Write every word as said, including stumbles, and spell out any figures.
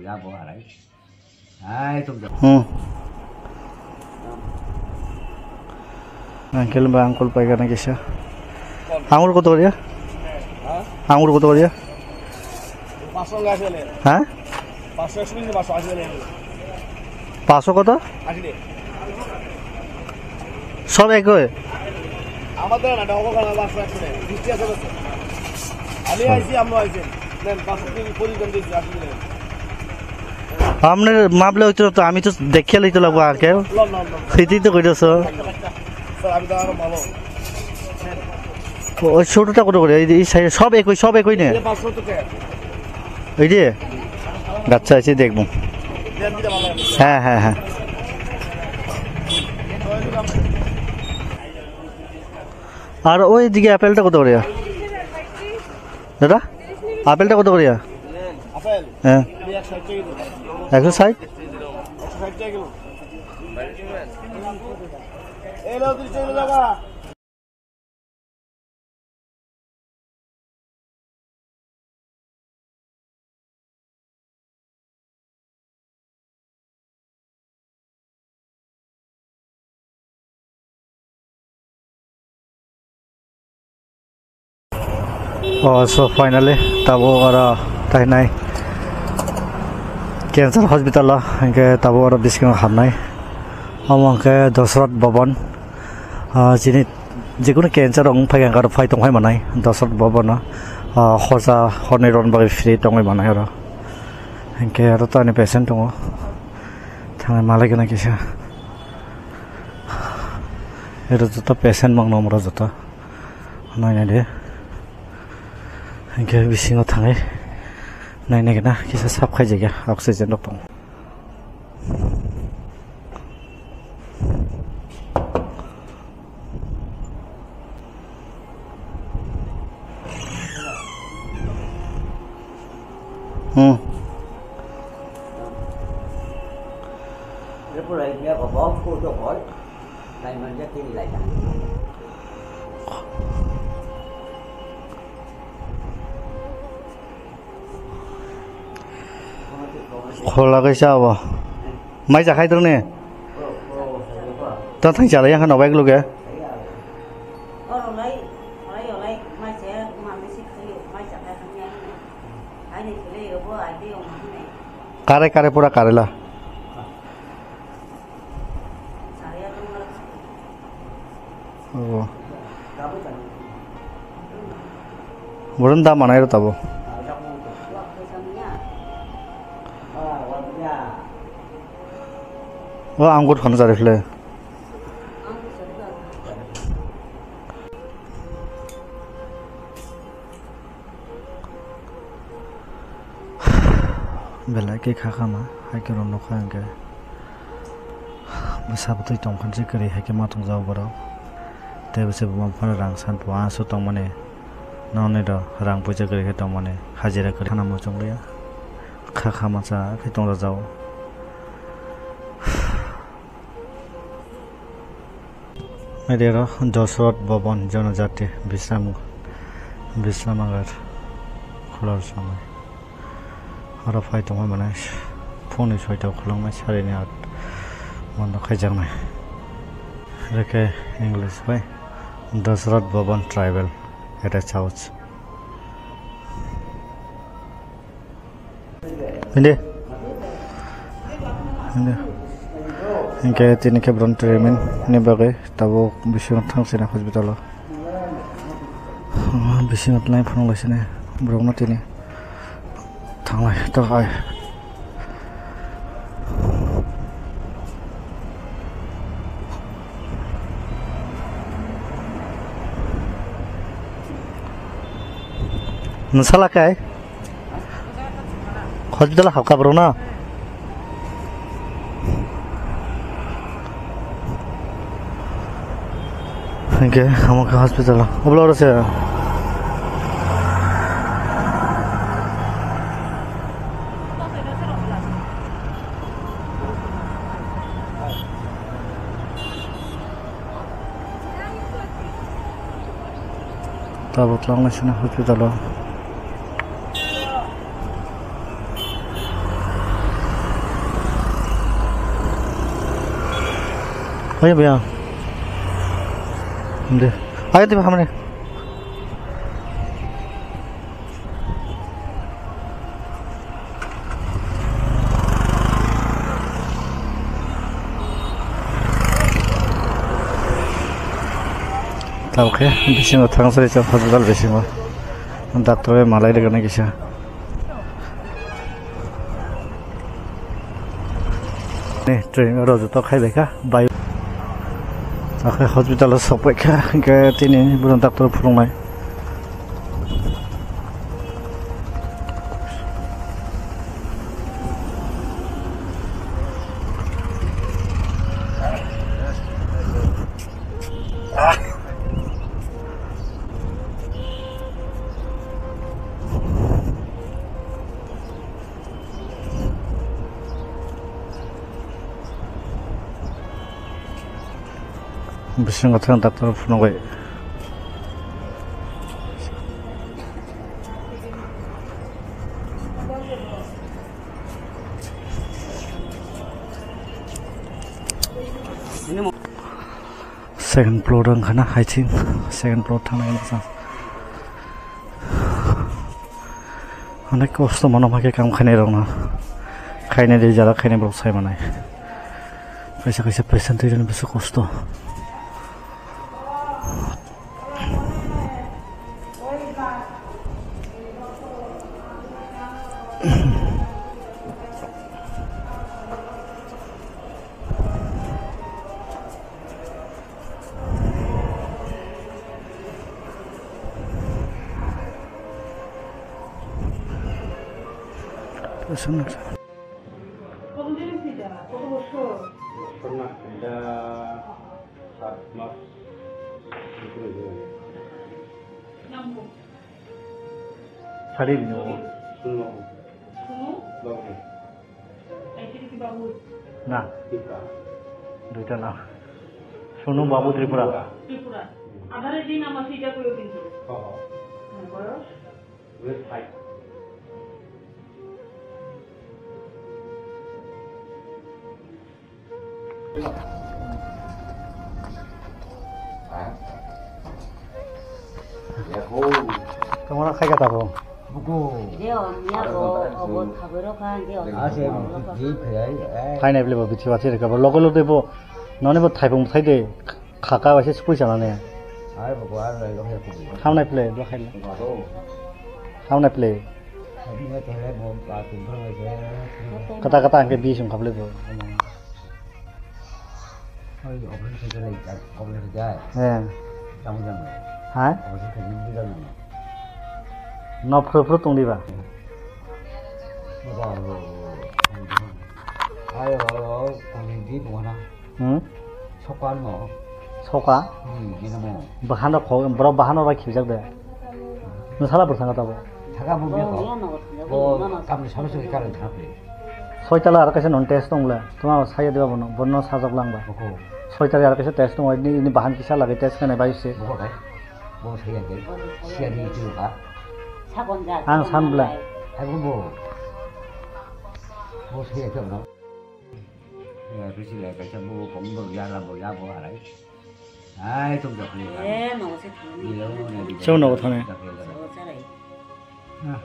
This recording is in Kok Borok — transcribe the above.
Ya, bo, arai. Hai, tum jam. Hmm. Uncle ba uncle paigana kisa. Angur koto koriya? Ha? Angur koto koriya? পাঁচশো টাকা আছে লে। হ্যাঁ? পাঁচশো একশো নিচে পাঁচশো আশি টাকা লে। পাঁচশো কত? আশি টাকা। সব একই? আমাদের না, এটা অবকাল পাঁচশো একশো টাকা। মিষ্টি আছে বলছে। আমি আইছি, আমরা আইছি। নেন, পাঁচশো টাকা পরিজন দিচ্ছি, আশি টাকা। আপনার মাপলে হইতো তো, আমি তো দেখে লইতে লাগবো আগে। লন, লন, লন। সেটাই তো কইতেছ। স্যার, আমি তো আরো ভালো। ওই ছোটটা কত করে? এই, এই সাইডে সব একই, সব একই নে? এটা পাঁচশো টাকা। এই যে? আচ্ছা, এসে দেখবো। দেন, দিতে ভালো লাগে। হ্যাঁ, হ্যাঁ, হ্যাঁ। আর ওই দিকে আপেলটা কত করে? দাদা, আপেলটা কত করে? আপেল? হ্যাঁ। একশো ষাট টাকা কিলো। একশো ষাট টাকা কিলো। এই নাও, তিরিশ টাকা কিলো দাদা। Oh, so finally, tabo oro tainai cancer hospital o, hingke tabo oro bisingo habnai. Omo hingke Dosrat Bhavan, ah, chini jekunu cancer rok wng phaikha, aro phai tongphai manai Dosrat Bhavan o, ah, hosa horni rwna bagwi free tongwi manai oro. Hingke aro to ani patient tongo, thangwi malai gana kisa. Ero joto patient mangno omoro joto. Nainai de. Hingke bisingo thangwi nainai gana kisa sap khaijak ya, oxygen rok tongo. Hmm. Khola kaisa abo. Mai jakhai tong ne? Ta thang chala yang khano bike luge. Kare, kare, pura kare la. Oh. Borom da manai ro tabo. O angur khana jari khle. Belai khe kha kha ma, hai khe rw nukha hwnkhe. Bwsa bwtwi tongkha se kwrwi hai khe ma tongjago borok. Tei bwsa buma phano rang san pho aswk tongmani. Nokni rw rang puisa kwrwi khe tongmani. Hajira kwrwi khana muchung liya. Kha kha ma cha khe tongjago. Ede oro Dosrot Bhavan Janajati Bisram, Bisramagar khulor samai. Oro phai tongma manai phone ni soita khulangmai sari ni at bondo khaijaknai. Reke English bai Dosrot Bhavan Tribal Attached House. Hindi. Hindi. Hingke tini khe borok treatment ni bagwi tabuk bisingo thang sina hospital o. Bisingo line phunuk lai sini borok no tini thanglai to hai. Nwsala kai? Hospital halka borok na? Hingke amo khe hospital. Oblo oro se. Tabuk twlangnaisino hospital o. Oye, vea. De. Ay, te hamne. Tabuk khe bisingo thangsari chak hospital bisingo. Doctor bai malai rwgani kisa. Ni train oro joto khai bai kha, bai. Akhe hospital o sok pai kha, hingke tini bwrwng doctor phunuknai. Bisingo thang doctor phunugwi. Second floor wngkha na, I think second floor thangnai wngkha. Onek kosto mano hwnkhe kam khainai rokno. Khainai de jara khainai borok sai manai. Kaisa kaisa patient twi rwna bwswk kosto. Patient. কতদিন ছিল? কত বছর? বছর না, এটা সাত মাস ভিতরে হয়ে গেছে। নাম বল। ছাড়িয়ে দিন বাবু। শুনুন বাবু। শুনুন? বাবু। এই কি কি বাবু? না। ত্রিপুরা। দুইটা নাম। সোনু বাবু ত্রিপুরা। ত্রিপুরা। আধারে যে নাম আছে, এটা করেও কিন্তু। হ্যাঁ, হ্যাঁ। হ্যাঁ, বয়স? Website. Tongmani khai kha tabuk. Buku. Je, o miya bo, obo thabai rok kha, je, o. Ase, thabai rok kha. Phainai bwle bo bithi bathi rwkha bo, logo logo de bo, noni bo thaipung thai de. Khaka waisa sipui chanani. Ai, bo, bo, ar lai, bo, hai, kubi. Thamnai play, bo, hai. Bo, bo. Thamnai play. Hai, bo, bo, bo, bo. Kata, kata, angke bi sung khaple, bo. Oi, operation khaijak lai, operation khaijak. He. Tamo jang lai. Ha? Operation khaijak lai. No phro phro tong diba? Bo, bo, bo, bo. Ai, o, o, tong di, bo, na. Hmm? Soka no. Soka? Hmm, gina mo. Bahano kho, bro bahano bai khibjak de. Nwsala bwskango tabuk. Thaka bo biya ko. Bo kamni salo salo karon thapre. Soitala aro kaisa non test tong le. Tuma saya diba bono, bono sajak lang ba. Oko. Soitala aro kaisa test tong, ini, ini bahan kisa lagi test kene bai se. Bo ko dai. Bo saya de. Saya ni itu ka. Ang san bla. Hai bo bo. Bo saya ke no. Ya, bisi le kaisa bo kong bo ya la bo ya bo arai. Ai, tung jak le. Eh, no se thang. Bilo na di. Chau no thane. Jak le. So charai. Ah.